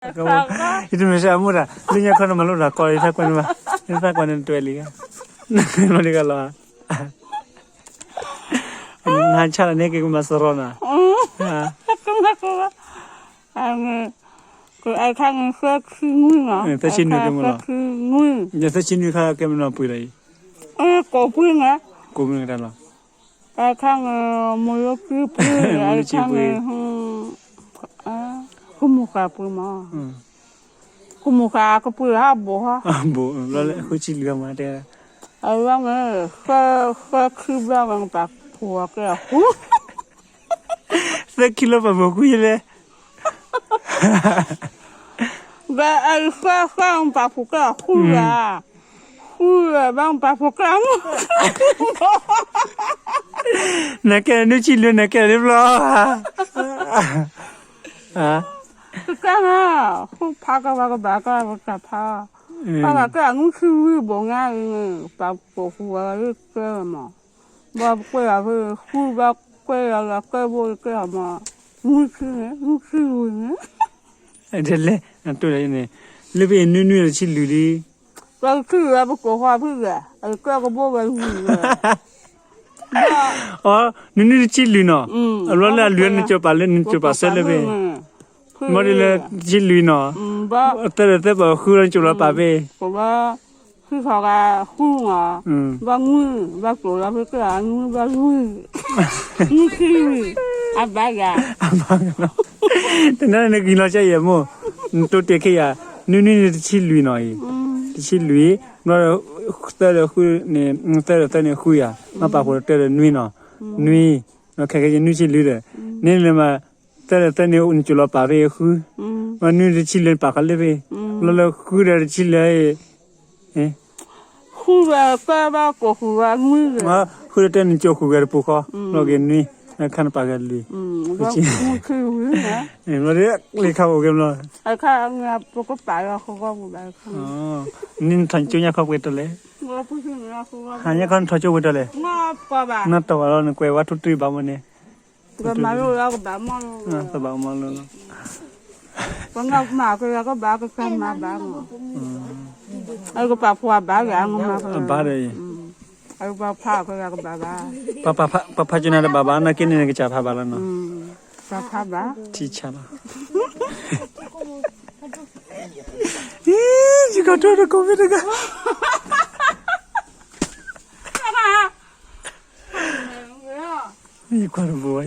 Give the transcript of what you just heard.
ယတမ့ၢ်စၢ်အမူဒါ လၢညါခီနမၤလိတၢ်ကီလီၤ ယသးကွၢ်န့ၣ်ဘၣ်, ယသးကွၢ်န့ၣ်တတွဲလံ, မ့ၢ်တဂၤလီၤ, နဟါဆါလီၤန့ၣ် က့ၤကမၤစရီနၤ, ကဲခါန့ၣ် သၢဆံနွံကမ့ၢ်လီၤ, သၢဆံနွံခါကဲမ့ၢ်နီၢ်ပှ့ၤလီၤအံၤ, ကိးပှ့ၤန့ၣ်, ကိးပှ့ၤန့ၣ်တၢ်လီၤ, ခါန့ၣ် မိၢ်ယိကံပှ့ၤ, မိၢ်ယိကံပှ့ၤ, ဃုမုၢ်ဃာ်ပှ့ၤမး, ဃုမုၢ်ဃာ်ကပှ့ၤဟးဘိၣ်ဟီ, ဘိၣ်လီၤလၢဃုဆံလွံၢ်မးတဲ, အဝဲန့ၣ် ဃၢခံဘျီဝဲပာ်ဖှိၣ်ကဲအဃု သၢခံလၢပာ်ဖှိၣ်ဃုယလဲၣ်, ဘၣ်အဃၢဃၢပာ်ဖှိၣ်ကဲအဃုဂၤ, ဃုဂၤဘၣ်ပာ်ဖှိၣ်ကဲအမုၢ်, နကဲနုၢ်ဆံလွံၢ် နကဲလၢဘျီ, ကကဲနၤ, ဃုဖးကဘၣ်ကဘၣ်ကဘၣ်ကဖး, ဘၣ်ကဲအနုၢ်ဆံလွံၢ်ဘိၣ်ညါအံၤန့ၣ် ပာ်ဖှိၣ်ဃုဂၤလၢကဲမး, ဘၣ်ကွဲးအီၤဖဲဃု ဘၣ်ကွဲးအီၤလၢကဲဘိလၢကဲအီၤမး, နုၢ်ဆံန့ၣ် နုၢ်ဆံလွံၢ်န့ၣ်, ဒ်လဲၣ်, နတိၢ်ဒီးန့ၣ်, လၢဖဲအံၤနွံနွံတဆံလွံၢ်လံ, ပကထံၣ်ဝဲပကိးဃီဖုဂၤ အကဲကဘိဝဲလွံၢ်ဝဲ, အီ နွံနွံတဆံလွံၢ်နီၤ, အဘျီလၢအလွံၢ်နကၠိၤပာ်လၢနကၠိၤပာ်ဆၢလၢဖဲ, မ့ၢ်ဒ်လၢတဆံလွံၢ်နီၤ, သၢဒီးသၢပာ်ဃုလၢနကၠိၤလီၤပာ်ဖဲ ဃုထီၣ်ဂၤဃုနီၤ, ဘၣ်နွံ ဘၣ်ကျိၤလီၤဖဲကဲအနွံဘၣ်လွံၢ်, နွံဆံလွံၢ်, အဘၣ်ယၤ, တနၤန့ၣ်နဂံၢ်လီၤကၠဲယဲၢ်မိၢ်, နတိၢ်တဲခဲယၤ, နွံနွံန့ၣ်တဆံလွံၢ်နီၤအံၤ, တဆံလွံၢ်, ဘျီ သၢဒီးဃုန့ၣ်, သၢဒီးသၢန့ၣ်ဃုယၤ, မ့ၢ်ပာ်ဖှိၣ်ဒီးတၢ်ဒီးနွံနီၤ, နွံ, ခဲကဲယဲၢ်နွံဆံလွံၢ်ဒီး, န့ၣ်လၢမး, သၢဒီးသၢန့ၣ် နကၠိၤလီၤပာ်ဖဲဃု, ဘၣ်နွံတဆံလွံၢ်န့ၣ်ပာ်ဃာ်လၢဖဲ, ဘျီလၢဃုဒီးတဆံလွံၢ်အံၤ ဃုဝဲတၢ်ဘၣ်ကိးဃုာ်ဝဲနွံ, ဃုဒီးတၢ်နကၠိၤဃုာ်ဝဲတပူၤဃီ, လီၤက့ၤနွံ, ခါနပာ်က့ၤလွံၢ်, လီၤဒ်လံခါအိၣ်က့ၤဘျီ, ပကပာ်လီၤဃုဂီၢ်ပူၤဘၣ်, န့ၣ်နထီၣ်ကၠိညါခီပှဲၤတီလဲၣ်, ဟါညါခီနထီၣ်ကၠိပှဲၤတီလဲၣ်, နတီၢ်ဘၣ်လီၤ နကွဲးဝဲထူတရံးဘၣ်မ့ၢ်န့ၣ်, ကဘၣ်မၤလိလီၤ, ပှၤမၤကကဘၣ်ကကမၤဘၣ်မး, အကပာ်ဖှိၣ်အဘၣ်ဂ့ၤအါမး, အဘၣ်ဒီးအံၤ, အကပာ်ဖးကဘၣ်ဘၣ်, ပှၤဖးကၠိနၤတဘၣ်ဘၣ် နာ်က့န့ၣ်နကစၢ်ဖးဘၣ်လီၤနီၤ, ပှၤဖးဘၣ်, ထံဆါလီၤ, ယကထီၣ်တကိးမ့ၢ်တဂၤ, ယကွၢ်တဘိဝဲ